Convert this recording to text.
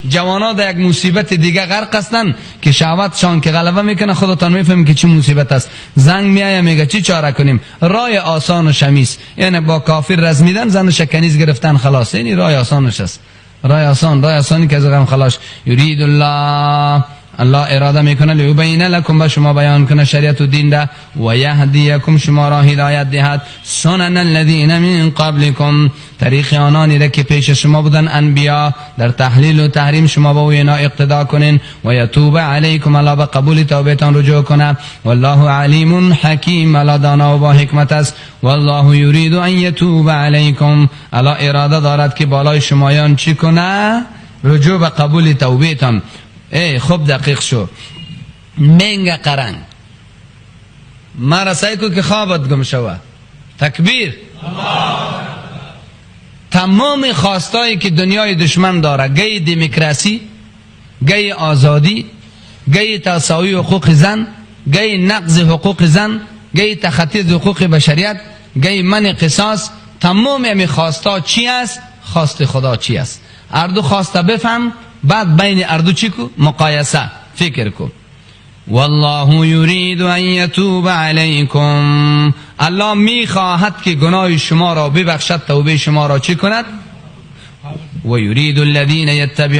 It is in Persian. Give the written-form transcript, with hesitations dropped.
جوانا در یک مصیبت دیگه غرق هستن که شهوتشان که غلبه میکنه، خودتان میفهمید که چی مصیبت است. زنگ میایه میگه چی چاره کنیم؟ رای آسان و شمیس، یعنی با کافر رزمیدن، زنش کنیز گرفتن، خلاص. یعنی رای آسانش است، رای آسان، رای آسانی که از غم خلاص. یرید الله، الله اراده میکنه، لیبین لکم، به شما بیان کنه شریعت و دین را، و یهدیکم، شما را هدایت دهد، سنن الذین من قبلکم، طریق آنانی را که پیش شما بودن، انبیا، در تحلیل و تحریم شما با اینا اقتدا کنین، و یتوب علیکم، الله به قبول توبهتان رجوع کنه. والله علیم حکیم، الله دانا و با حکمت است. والله یرید ان یتوب علیکم، الله اراده دارد که بالای شمایان چی کنه؟ رجوع به قبول توبهتان. ای خوب دقیق شو، menga qarang، مرا سعی کو که خوابت گم شوه. تکبیر. تمام خواستایی که دنیای دشمن داره، گی دموکراسی، گی آزادی، گی تساوی حقوق زن، گی نقض حقوق زن، گی تخطی حقوق بشریت، گی من قصاص، تمام امی خواستا چی است؟ خواست خدا چی است؟ هر دو خواسته بفهم، بعد بین هر دو چی کو؟ مقایسه فکر کو. والله یرید ان یتوب علیکم، الله میخواهد که گناه شما را ببخشد، توبه شما را چی کند؟ و یرید الذین یتبعون